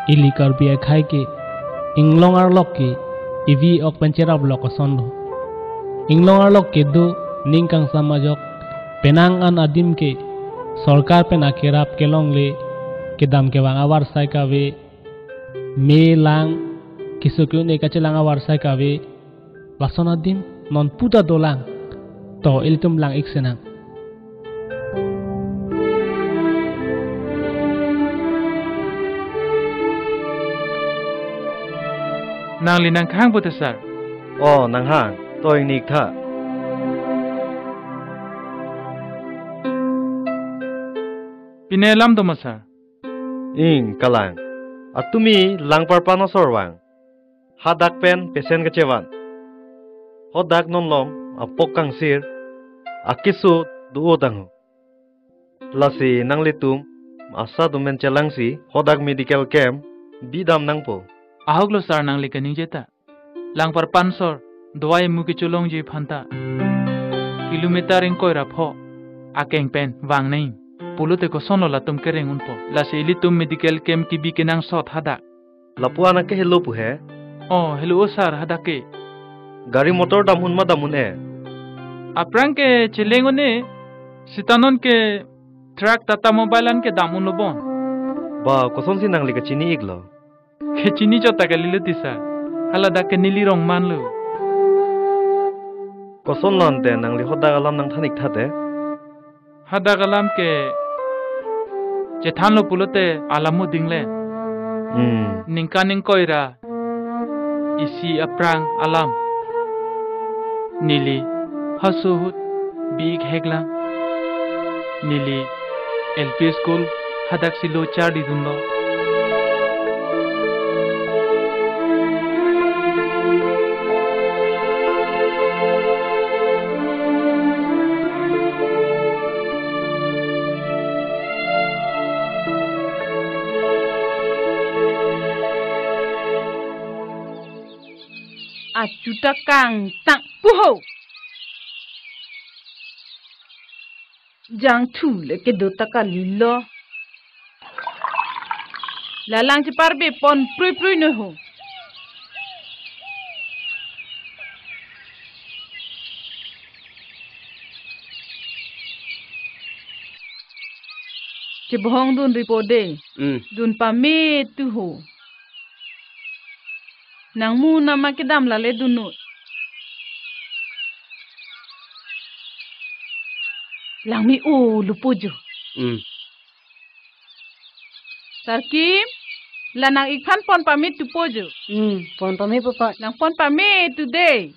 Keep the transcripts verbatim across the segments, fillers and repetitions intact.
Ili Karbi akhei ke inglong arlok ke ivi ok pen cherap lo kosonlo. Inglong arlok kedo ning kangsam ajok penang an adim ke sorkar pen akerap kelongle, kedam kevang avarsai kave, me lang, keso ke-un-e kachelang avarsai kave, lason adim non puta dolang. To ilitum lang-ik sinang. Nangli nanghang pute, sir? O, nanghang. To ingni-ik tha. Pine alam do ma, sir? Ing, kalang. Atumi Langparpan osor vang. Hadak pen pesen kachevan. Hadak non lom apok kangsir, akeso do-o tangho. Lasi nanglitum ASHA atum pen chelangsi hadak medical camp bidam nangpo. Ahok lo sir nangli kaningje ta. Langparpan osor dawai mu kecholongji aphan ta kilometer ingkoi ra pho akeng pen vang nai. Pulote kosonlo latum kereng unpo. Lasi ilitum medical camp kebi kenangsot hadak. Lapu-an ke helo pu he? O, helo o sir, hadak ke. Gari motor dam un ma dam un-e? Aphrang ke cheleng un-e, seta non ke truck Tata Mobile an ke dam unlo bon. Ba, kosonsi nangli kachini-iklo? Kachini chot ta kalilo ti sir. Hala dak ke neli rong manlo. Kosonlo ante nangli hadak alam nangthan-ik tha te? Hadak alam ke chethanlo pulote alam mo ding le. Hmm. Ningkan ingkoi ra isi aphrang alam. Neli haso ahut bi-ik heklang. Neli L P school hadaksi lo charlidunlo. Achuta kangtang puho. Jangthu le kedo ta kalilo. Lalang cheparbe pon prui prui no ho. Chebohong dun ripo de. Hmm. Dun pame tu ho. Nangmu nama kedam lale dunut. Langme-o lupo jo. Hmm. Sarkim, la nang-ik aphan pon pame tupo jo. Hmm, pon pame po pa. Nang pon pame tu de.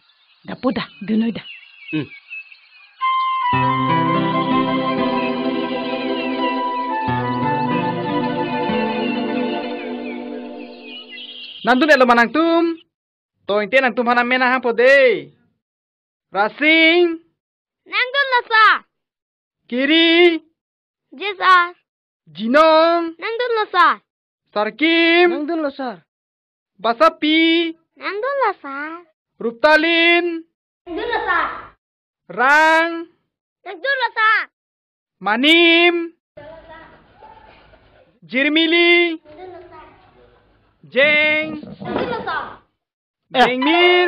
Da po da, dunoi da. Hmm. Nangdun-etlo ma nangtum? To ingte nangtum aphan amen nanghangpo de. Rasing. Nangdunlo sir. Kiri. Ji sir. Jinong. Nangdunlo sir. Sarkim. Nangdunlo sir. Basapi. Nangdunlo sir. Ruptalin. Nangdunlo sir. Rang. Nangdunlo sir. Manim. Jirmili. Jeng. Nangdunlo sir. Eh. Jengmir.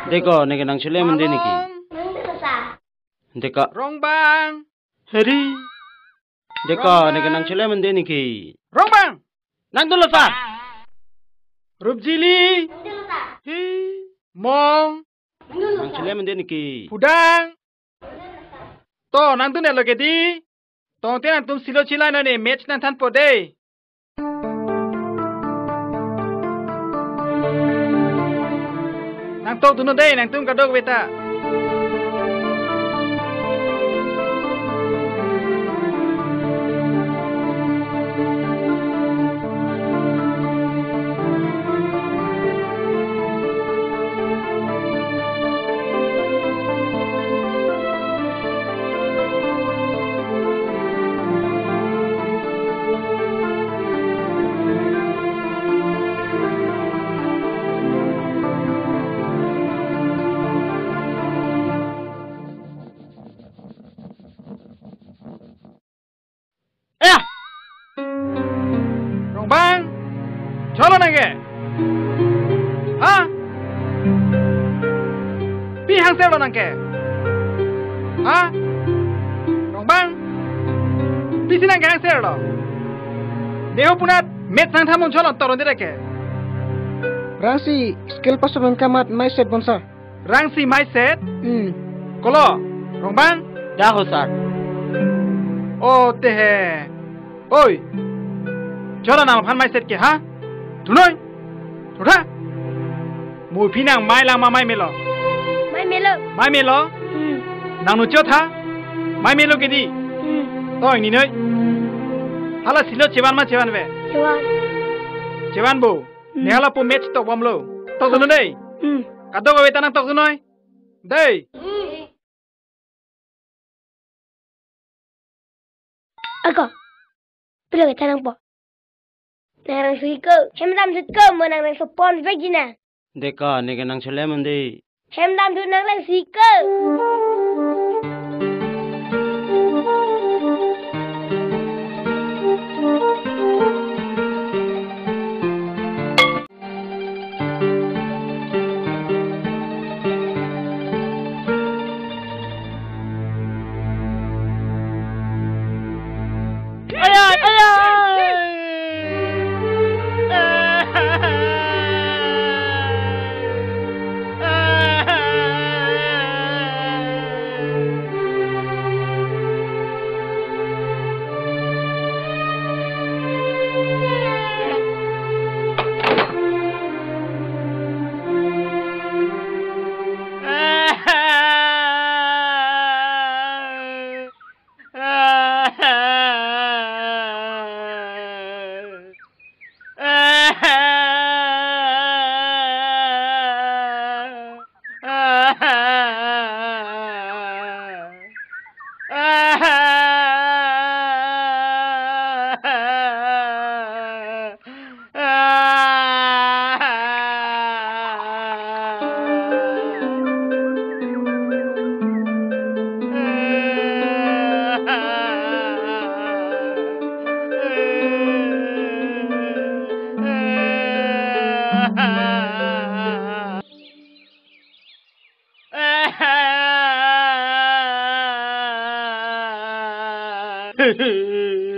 Deko, neke nangchule mende niki. Nangdunlo sir. Deko. Rongbang. Heri. Deko, Rongbang. Neke nangchule mende niki. Rongbang. Nangdunlo sir. Rupjili. Nangdunlo sir. Hi. Mong. Nangdunlo sir. Nangchule mende niki. Pudang. To, nangdun-etlo ke di. To ingte nangtum silo chilai non ne match nangthanpo de. Nangtokdunnon de, nangtum kadokave ta. Halo nangke. Ha? Pi hangserlo nangke. Ha? Rongbang. Pisi nangke hangserlo. Neho punat maths nangthan un cholon toron direke. Rangsi skill paso bang kamat mai set bonsa. Rangsi mai set? Hmm. Kolo, Rongbang? Da ho, sir. O te he. Oi. Jona nangphan mai set ke ha? Thunoi. Thutha. Mo phi nang mai lang ma mai melo. Mai melo. Mai melo. Hmm. Nang nu chot ha? Mai melo ke di. Hmm. Toi ni noi. Hala silo chevan ma chevanve. Chevan. Chevanpo. Hmm. Ne hala po maths tok bomlo. Tok dun dei. Hmm. Kadokave ta nang tok dunoi. Dei. Ako. Pilo ke ta nangpo. Nang rang suhi ko. Hem dam sut ko, mo nang rang sopon bagi na. Deka, neke nang chelem ande. Hem dam sut nang rang suhi ko.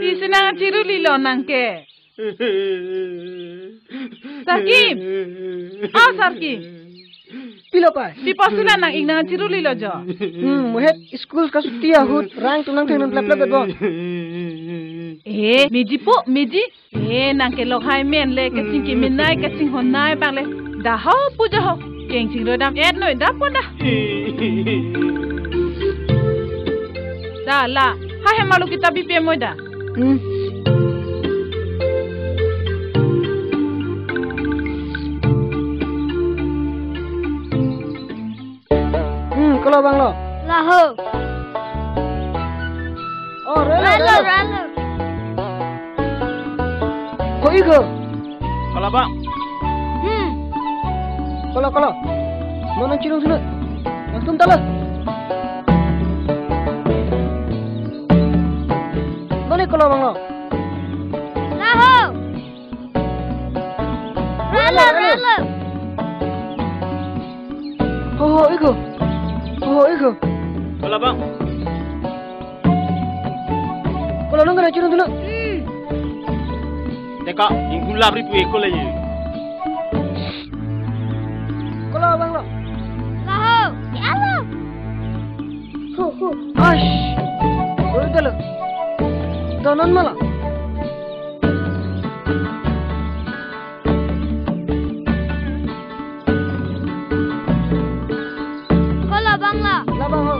Isi nang chirulilo nangke. Sarki! Ah, Sarki! Pilo pa? Pi posi la nang-ik nang chirulilo jo. Hmm, muhet school kasuti ahut rang tum nangthengdun plap plap bo. Eh, meji po, meji. Eh, nangke lokhai men le kachingki menai kachinghon nai bang le. Da ho puja ho. Kengching rodam et noi da pon da. Da la. Ha hem malu kita bipe moi da. Hmm. Hmm, kolo banglo. Laho. Oh, relo, relo, relo. Relo. Ho-ik ho. Kolo bang. Hmm. Kolo, kolo. Mo nang chirung sunu. Nangtum talo. Noni kolo banglo. Laho. Relo, relo, relo. Ho, ho-ik ho. Ho, ho-ik ho. Kolo bang. Kolo nang kena chirung dulu. Hmm. Deka, ingkun labri pu eko le ye. Kolo banglo. Laho. Ya Allah. Hu, hu. Ash. Oi, dalo. Donon mala. Kolo banglo. Labang ho.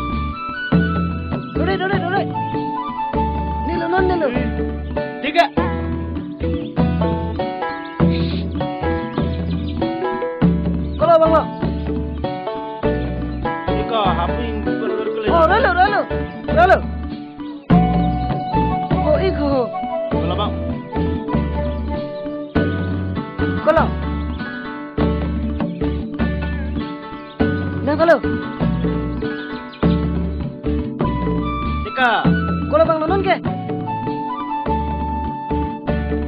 Dore, dore, dore. Nilo non nilo. Tiga. Kolo banglo. Ika haping berber kele. Oh, relo, relo. Relo. Ho-ik ho. Kolo bang. Kolo. Nang kolo. Tika. Kolo banglo non ke.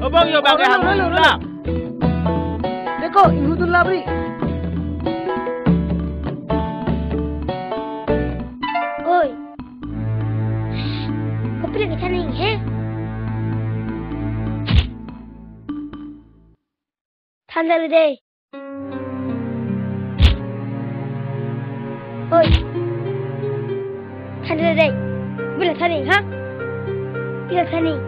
Obang yo bang. Oh, relo, relo, relo. Ko, inghudun labri. Oi. Kopi lagi thaning, he? Than dali dei. Oi. Than dali dei. Bila thaning, ha? Bila thaning.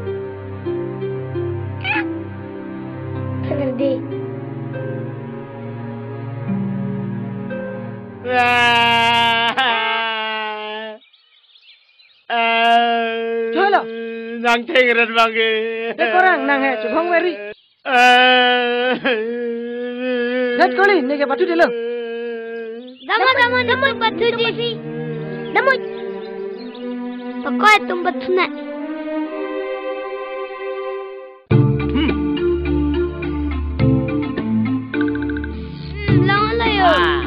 Than dali dei. Choi lo. Nang thengret bang ke. Dei korang nang he chubong veri. Nat koli, neke pathu delo. Dama, dama, dama, pathu ji. Dama. Pakoi tum pathu na. Hmm. Hmm, lang ala yo. Ah.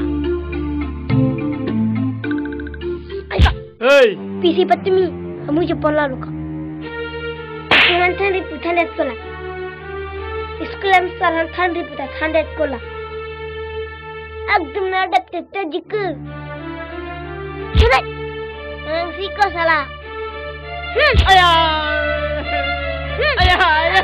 Ay, ka. Hey. Pisi patumi, amu je pola luka. Tuhan than ripu than det kola. School am saran than ripu ta than det kola. Ekdom na dap tete jiku. Sudah. Ang siko sala. Hmm. Aya. Hmm. Aya, aya.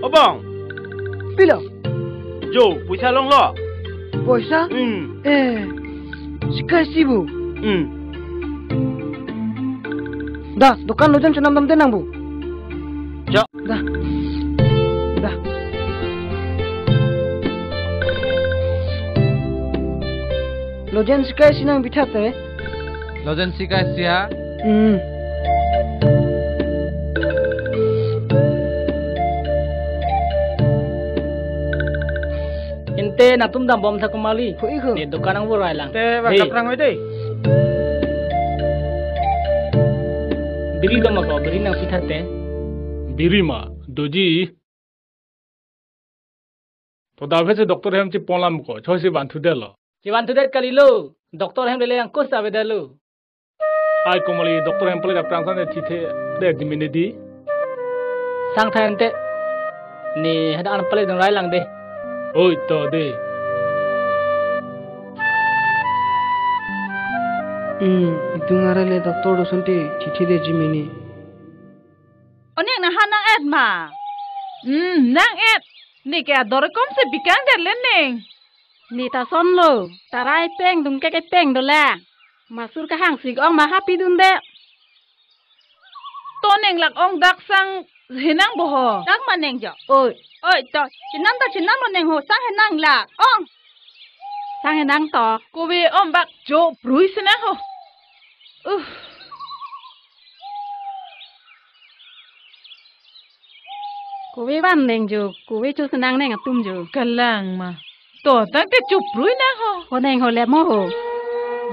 Obong. Pilo. Jo, poisa longlo. Poisa? Hmm. Eh. Sikai sibu. Hmm. Da, dokan lojan chonam dam denang bu. Jo. Da. Da. Lojan sikai sinang bithat te. Lojan sikai sia. Hmm. Ante nangtum dambom tha komarli. Hui ko. Ne dokan nangvorai lang. Te ba. Hei. Kaprang oi dei. Biri doma ko, biri nangpitha te. Biri ma, doji. To da vese doctor hem cheponlam ko, choi si van thu det lo. Chevan thu det kalilo, doctor hem lele angkus ave det lo. Ai komarli, doctor hem pale aphrang sang ne thithe det ji mene di. Sang tha ante. Ne hadak an pale dun rai lang de. Oi to de. Hmm, itum arle doctor do sante thithe det ji mene. Oning nang ha nang-et ma? Hmm, nang-et. Neke ador kom se bikang der le neng. Ne ta son lo, tarai peng dungkek epeng dolang. Masur kahang sik ong ma ha pidun de. To neng lak ong dak sang henang bo ho. Dak ma neng jo. Oi. Oi to, chenam ta chenam lo neng ho, sang henang lak ong. Sang henang to. Kove om bak jo brui senang ho. Uh. Kove van neng jo, kove cho senang neng atum jo. Kalang ma. To, tangte chuprui nang ho. Ho neng ho lemo ho.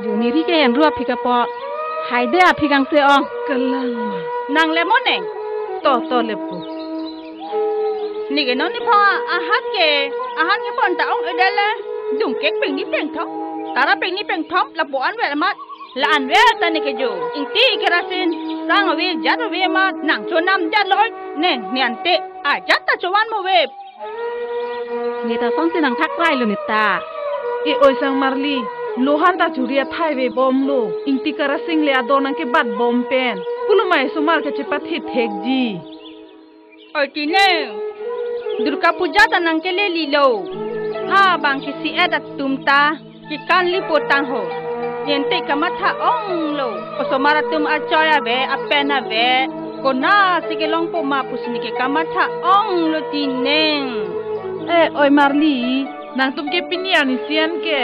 Jo neri ke henru aphi kapo. Haide aphi kangse ong. Kalang ma. Nang lemo neng. To, to lepo. Neke non nepho ahat ke, ahat ke pon ta ong-e det le. Dungkek pengni pengthom. Tara pengni pengthom, lapu-an ver amat. La-an ver ta neke jo. Ingti kerasin, sang ave, jat ave amat, nang chonam jat lo. Ne, ne ante, ajat ta chovan mo ve. Ne ta son si nangthak rai lo ne ta. E oi sang marli, lo han ta churi athai ve bom lo. Ingti kerasin le ador nangkebat bom pen. Pulo mai osomar kachepathe thek ji. Oi tine, Durga Puja ta nangkele lilo. Ha bang kesi-et atum ta kekan lipo tang ho. Ante kamatha ong lo. Osomar atum achoi ave, apen ave. Konat si kelongpo ma pusi neke kamatha ong lo tine. Eh, oi marli. Nangtum ke pini arnisi an ke,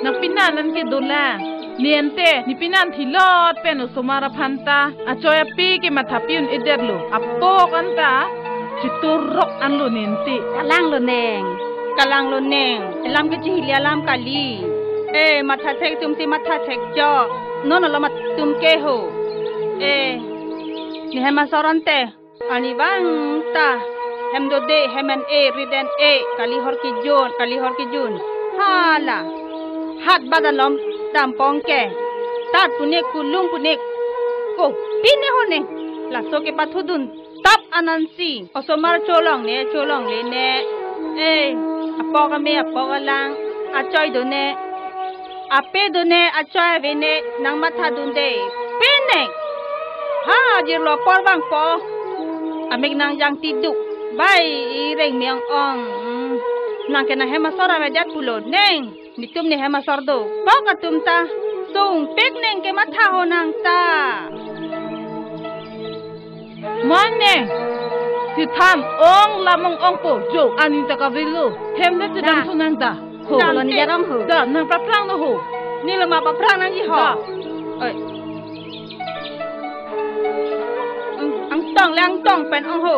nang pinan an ke dolang. Ne ante, ne pinan thilot pen osomar aphan ta achoi ape ke matha pi un-edetlo. Apok an ta chiturok anlo ne ante. Kalanglo neng. Kalanglo neng. Elam ke chihili alam kali. Eh, matha thek atum si matha thek jo. Non alo mat atum ke ho. Eh, ne hem asor ante. Arnivang ta hem dode, hem en-e, rit en-e, kali hor kejun, kali hor kejun. Hala. Hat bat alom dampong ke. Tat pu ne, kulum pu ne. Ko pine ho ne. Laso ke pathudun tap anansi. Osomar cholongle, cholongle ne. Eh, apok ame, apok alang. Achoi do ne. Ape do ne, achoi ave ne, nang matha dunde. Pine. Ha, jirlo apor vangpo. Amek nang jang tiduk. Bai, ireng me-ong-ong. Hmm. Nang ke nang hem asor avedet pulo neng. Netum ne hem asor do. Kok atum ta. Sungpik neng ke matha ho nang ta. Mo neng, si than ong lam ong-ongpo, jo, ani ta kavelo. Hem ta chedam Da. thu nang ta. Ho. Dam Lo ni te. jarong ho. Da, nang praphrang no ho. Nilo ma praphrang nangji ho. Da. Oi. Ang, angtong le angtong pen ong ho.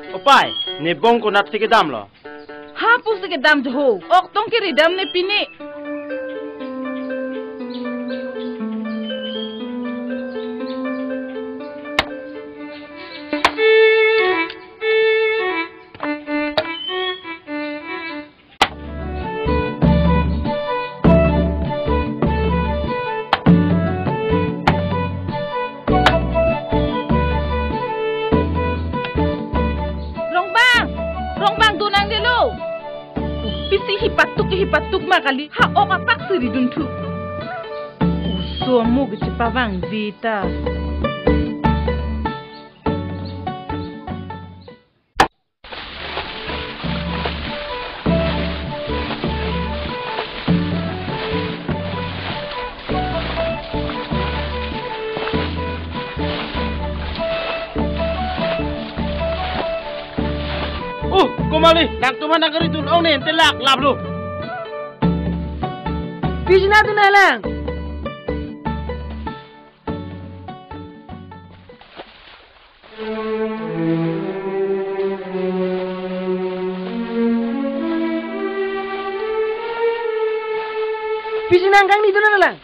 Opai, ne bong konat si kedamlo? Ha, pusi kedam jo ho. Ok tong kiri dam ne pine. Rongbang, Rongbang, do nang delo. Pisi hipatuk hipatuk ma kali, ha ok apak si ridun thu. Oso amo ke chepavangve ta. Oh, komali, nangtum aphan nang kari tun ong ne, ante lak laplo. Pisi nang tun alang. Pisi nang kangni tun alang.